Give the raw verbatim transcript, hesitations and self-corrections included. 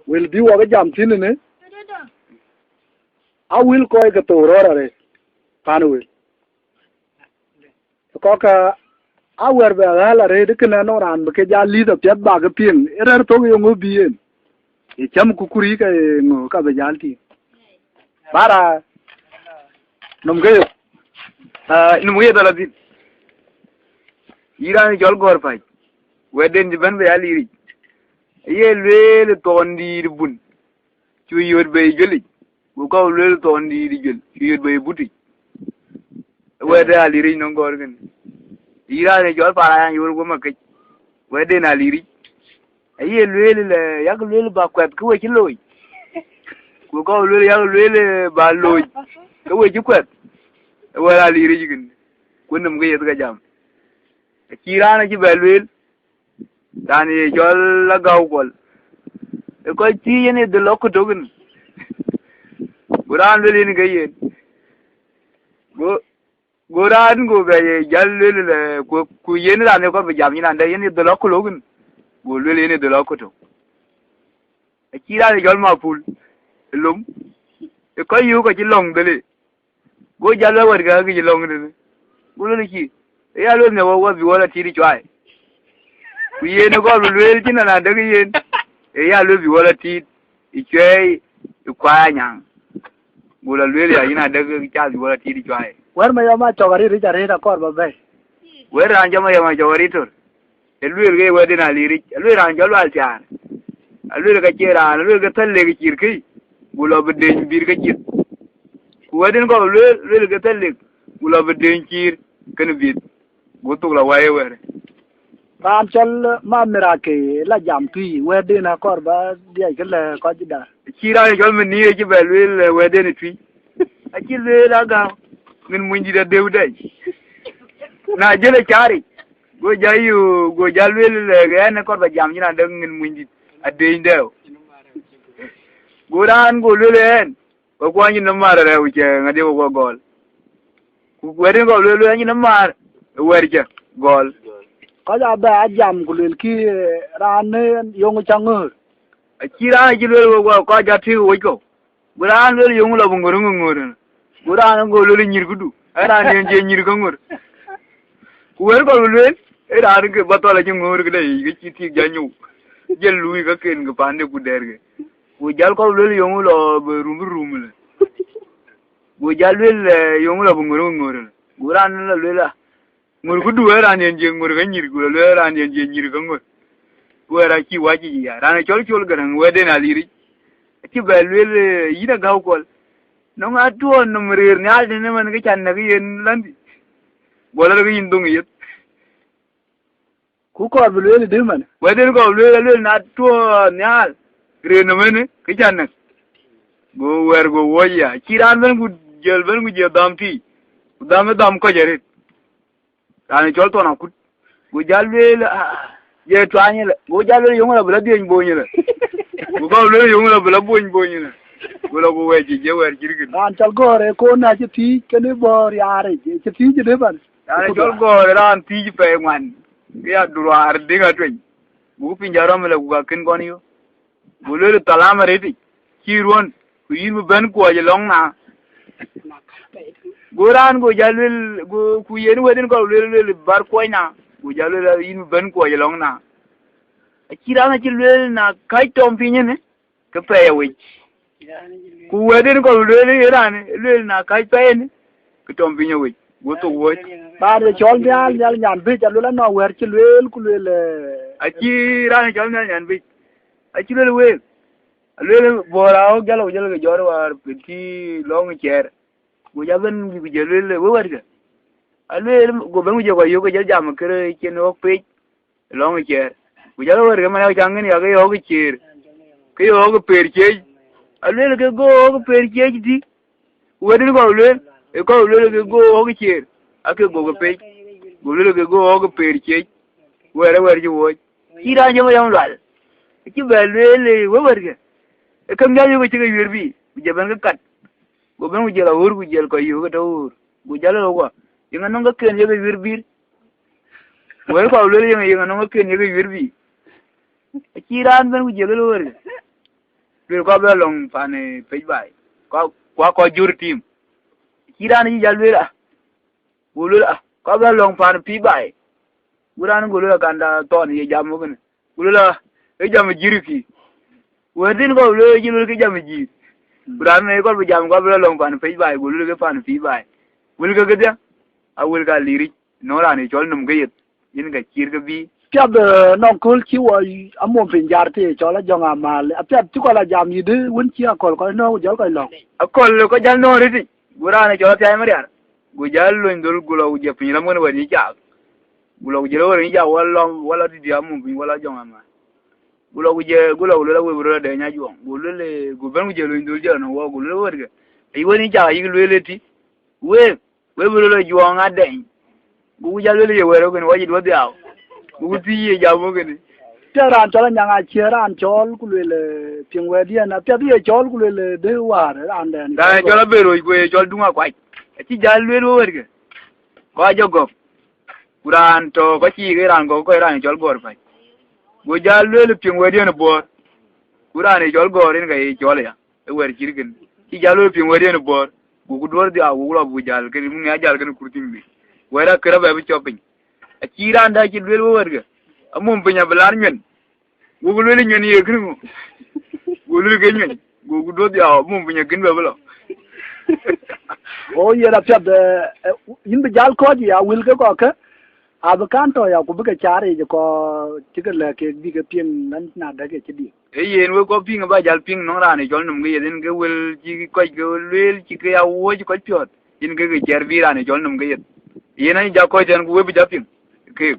Wël bï wɔ ke jam thïn ënë, a wël kɔc ke thou rɔ̈ɔ̈r arëët, pan wël. Kɔ̈k aa wɛ̈r bɛ ɣäl arëët, kënë anɔŋ raan bï ke jal lïth apiɛth bä ke piŋ, ë rɛ̈ɛ̈r thok yeŋö bï yen? Ë cäm ku kurii ke ŋö ka bï jal tïŋ? Bara nɔm ke yök. Ah, nɔm ke yök ala dhil. Yïn raan cɔl Gɔ̈ɔ̈r Päc, wɛ̈tden cï bɛ̈n bï ya liric. Aye lueel ë thɔɔn dïït bun, cu yööt bei juëlic, ku ka lueel thɔɔn dïït juël, cu yööt bei butic. Wɛ̈tde aliric nɔŋ gɔ̈ɔ̈r kën. Yïn raan ë cɔl Para Ayan Yor Guöm Akec, wɛ̈tden aliric. Aye lueel lɛ, yak lueel bä kuɛth ke we cï looi. Ku ka lueel yak lueel bä looi ke we cï kuɛth. Wɛ̈t aliric kën. Ku nɔm ke yeth ke jam. Acï raan acï bɛ lueel, raan ye cɔl Agäu Kuɔl, ë kɔc thiëëc yen ë dhil lɔ ku tök ën. Ku raan lueel yen ke yen. Go, go raan go bɛ ye jäl lueel lɛ, ku, ku yen raan ë kɔc bï jam nyin ande yen ë dhil lɔ ku lok ën. Go lueel yen ë dhil lɔ ku tök. Acï raan ë cɔl Mapul ë lom, ë kɔc yöök acï lɔ̈ŋ dhëlë. Go jäl bɛ wɛ̈t ke kë cï lɔ̈ŋ tënë. Go lueel cï, ë ya lueel në wɔ wɔ bï wɔ lɔ tiit ë cuai. Ku yen ë gɔl bï lueel cïn nɔn adek yen, ë ya lueel bï wɔ lɔ tiit ë cuɛɛi ë kuai anyaŋ. Go lɔ lueel ya yïn adek ca bï wɔ lɔ tiit ë cuai. Wɛ̈t Mayɔm Acɔk arït ric arëët akɔɔr bä bɛ̈i. Wɛ̈t raan cɔl Mayɔm Acɔk arït tör. Ë lueel ke wɛ̈tden aliric, alueel raan cɔl Lual Caar. Alueel ka cie raan, alueel ke thäl lek cïïr këc, ku lɔ bï deny bïr ke cith. Ku wɛ̈tden kɔ̈k lueel, lueel ke thäl lek, ku lɔ bï deny cïïr kën bïth. Go thok lɔ wai ë wɛ̈ɛ̈r. Raan cɔl Mamirake la jam tui, wɛ̈tden akɔɔr bä diɛc kë lɛ kɔc da. Cï raan cɔl Mini ë cï bɛ lueel, eh, wɛ̈tden ë tui. Acï lueel Agäu, ŋin munydït adeu dɛc. Na jël ë caaric, go ja yu, go ja lueel lɛ, ɣɛn ë kɔɔr bä jam cïn adek ŋin munydït adeny dɛu. Go raan go lueel ɣɛn, we kuany cïn nɔm mar rɛu cɛ ŋadï we guɔ gɔl. Ku wɛ̈t ën kɔɔr lueel, lueel cïn nɔm mar ë wɛ̈t cɛ gɔl. Kɔc abɛ a jam ku luelkï, eh, raan ë yöŋ cä ŋöör. Acï raan acï lueel we guɔ kɔc ja tïk wec kɔ̈u. Go raan lueel yöŋ lɔ bï ŋör ŋö ŋör ënë. Go raan go lueel nyïr këdu. Ë raan yen cie nyïr ke ŋör. Ku wɛ̈t kɔɔr bï lueel, ë raan ke bä thɔl acï ŋöör këde yic, ke cï tik ja nyou. Jël luui ke ken ke pande ku dɛɛrke. Ku jäl kɔɔr lueel yöŋ lɔ bï rum bï rum lë. Ku jäl lueel, eh, yöŋ lɔ bï ŋör ŋör lë. Ku raan lɔ lueel a, ŋör këdu ë raan yen cie ŋör ke nyïr, ku lɔ lueel raan yen cie nyïr ke ŋör. Ku ë raan cï wac yic ya. Raan ë cɔl Col Gäräŋ wɛ̈tden aliric. Acï bɛ lueel, eh, yïn Agäu Kuɔl. Nɔŋ atuɔɔn nɔm rëër nhial tënë man ke can näk yen ländï. Guɔ lɔ ke yïn dhoŋ yeth. Ku kɔɔr bï lueel ë dï man. Wɛ̈tden kɔɔr bï lueel, alueel na tuɔɔn nhial rëër nɔm ënë, ke can näk. Go wɛ̈ɛ̈r go wuɔ̈c ya. Cï raan bɛ̈n ku jël bɛ̈n ku jël dham tïï. Ku dham ë dham kɔc arëët. Raan ë cɔl Thɔn Akut. Go jäl lueel, ah, ye tuany lë. Go jäl lueel yöŋ lɔ bï lɔ dhiëny bony lë. Go kɔɔr lueel yöŋ lɔ bï lɔ bony bony lë. Go lɔ ku wɛ̈ɛ̈c cï je wɛ̈ɛ̈r cït kën. Raan cɔl Gɔ̈ɔ̈r ë koon na cï thiic kënë bɔ̈ riaaric, cï thiic ë dï man. Raan ë cɔl Gɔ̈ɔ̈r ë raan thiic pɛɛi ŋuan. Ke ya duruaar dïk atueny. Buk piny ja rɔm lë ku ka kën kɔn yo. Go lueel thalam arëtic, cï ruɔ̈n, ku yïn bï bɛ̈n kuɔɔc ë lɔ̈ŋ na. Go raan go ja lueel, go ku yen wɛ̈tden kɔɔr lueel, lueel bär kuɔɔc na. Go ja lueel yïn bï bɛ̈n kuɔɔc ë lɔ̈ŋ na. Acï raan acï lueel na kääc tɔm piny ënë, ke pɛɛi awec. Ku wɛ̈tden kɔɔr lueel ë raan, lueel na kääc pɛɛi ënë, ke tɔm piny awec. Go thok wuɔ̈c. Raan ë cɔl Nhial, Nhial Nyan Bïc, alueel anɔŋ wɛ̈ɛ̈r cï lueel, ku lueel, eh, acï raan ë cɔl Nhial Nyan Bïc. Acï lueel week, alueel bɔ̈ raan ɣɔ̈k jäl, ku jäl ke jɔt wäär piny tï lɔ̈ŋ ë cɛɛr. Go ja bɛ̈n, ku jël lueel, we wɛ̈ɛ̈tkë. Alueel, go bɛ̈n, ku jël kɔc yök, ke jël jam kërë cïn ɣɔ̈k pec ë lɔ̈ŋ ë cɛɛr. Ku jɔl wɛ̈ɛ̈tkë man, yak caŋ ŋën, yak ke yɔ̈ɔ̈k ë ciëër, ke yɔ̈ɔ̈k ë peer ciëëc. Alueel, ke go ɣɔ̈k ë peer ciëëc tï. Ku wɛ̈tden kɔɔr lueel, ë kɔɔr lueel ke go ɣɔ̈k ë ciëër, ake go ke pec. Go lueel ke go ɣɔ̈k ë peer ciëëc. Wɛ̈ɛ̈r ë wɛ̈ɛ̈r cï wuɔ̈c. Cï raan jɔm yɔm lual. Acï bɛ lueel, ë we wɛ̈ɛ̈tkë. Ë käŋ jäl yök acï ke yuëër bï, ku jɔ bɛ̈n ke kat. Go bɛ̈n ku jël aɣöör ku jël kɔc yök ë tɔ̈ ɣöör. Go jäl ë ɣökua, yeŋa nɔŋ käkken yek yuëër bïr? Wɛ̈ɛ̈r kɔɔr lueel yeŋa, yeŋa nɔŋ käkken yek yuëër bï? Acï raan bɛ̈n ku jël ë ɣöörkë. Lueel kɔc bï lɔ lɔŋ pan, eh, pec baai. Kɔc, kua kɔc jur tim. Cï raan yï jal lueel, ah. Go lueel, ah, kɔc bï lɔ lɔŋ pan pïïr baai. Go raan go lueel, ah, kanda thɔn ye jam wëkënë. Go lueel, ah, ee jam jir kï. Wɛ̈t thïn kɔc lueel, cï lueel ke jam jir. Ku raan ë kɔc bï jam, kɔc bï lɔ lɔŋ pan pec baai, go lueel ke pan pïïr baai. Wël ke kedhie, a wël ka liric, nɔŋ raan ë cɔl nöm ke yeth. Yen ka cïïr ke bï. Piath, eh, nɔŋ kööl cï wɔ amum piny jar tëë cɔl Ajɔŋ Amäl. Apiath cï kɔc la jam yïdï wën cï akɔ̈l kɔc nɔ̈k ku jɔl kɔc lɔ̈k. Akɔ̈l kɔc jäl nɔ̈k rëtic, go raan ë cɔl Athiac Mariar. Go jäl lony dhöl, go lɔ ku jɛ piny ram wën wɛ̈t nyi cak. Go lɔ ku jël wɛ̈t nyi cak wä lɔ, wä lɔ tïtï amum piny, wä lɔ Ajɔŋ Amäl. Go lɔ ku jɛ, go lɔ ku lueel awëu bï röt adɛny ajuɔŋ. Go lueel, eh, go bɛ̈n ku jɛ lony dhöl jɛ nɔ̈k wɔ, go lueel wëtkë. Ayï wën nyi cak ayïk lueel ëtï. Wek, wek bï röt lɔ juɔ̈ɔ̈ŋ adɛny. Ku jäl lueel ye wɛ̈ɛ̈r wëkënë, wɔ cï duɔ̈th dhiau. Ku thiëc ye jam wëkënë. Piɛth raan cɔl Anyaŋ acie raan cɔl ku lueel, eh, piŋ wɛ̈ɛ̈tdiɛn, apiɛth ye cɔl ku lueel, eh, dë wäär raan dɛn. Raan cɔl Abel Roc ku ye cɔl Duŋ Akuac. Acï jäl lueel wek wëtkë. Kɔc jɔ gɔ̈p. Ku raan tɔ̈ kɔc cï ke raan gɔ̈k kɔc raan cɔl Gɔ̈ɔ̈r Päc. Go jäl lueel piŋ wɛ̈ɛ̈tdiɛn ë Buɔɔr. Ku raan ye cɔl Gɔ̈ɔ̈r yen ka ye cɔl ya. Ë wɛ̈ɛ̈r cït kën. Cï jäl wek piŋ wɛ̈ɛ̈tdiɛn ë Buɔɔr, goku duɔ̈ɔ̈r dhiau, goku lɔ buk jäl kën, buk ŋiɛc jäl kën kurthiŋdï. Wɛ̈ɛ̈r akër abɛ bï cɔp piny. Acï raan dä cï lueel wek wëtkë. Amum piny abï lar nyuɛn. Goku lueel nyuɛn ye kën ŋö? Goku lueel ke nyuɛn. Goku duɔ̈ɔ̈r dhiau, amum piny akën bɛ bï lɔ. O yen apiath, eh, eh, yïn bï jäl kɔ̈ɔ̈c ya wël ke kɔ̈k kë. Abï kan tɔ̈ ya ku bï ke caar yic kɔc cï ke lɛ̈k kek bï ke piŋ ɣɛn na däk ke cï diëk. Ee yen wek kɔc piŋ aba jäl piŋ nɔŋ raan ë cɔl nöm ke yeth, yen ke wël cï kɔc ke lueel cï ke ya wuɔ̈c kɔc piɔ̈ɔ̈th, yen ke ke ciɛɛr bï raan ë cɔl nöm ke yeth. Yen anyi jak kɔc tɛ̈n ku wek bï jäl piŋ keek.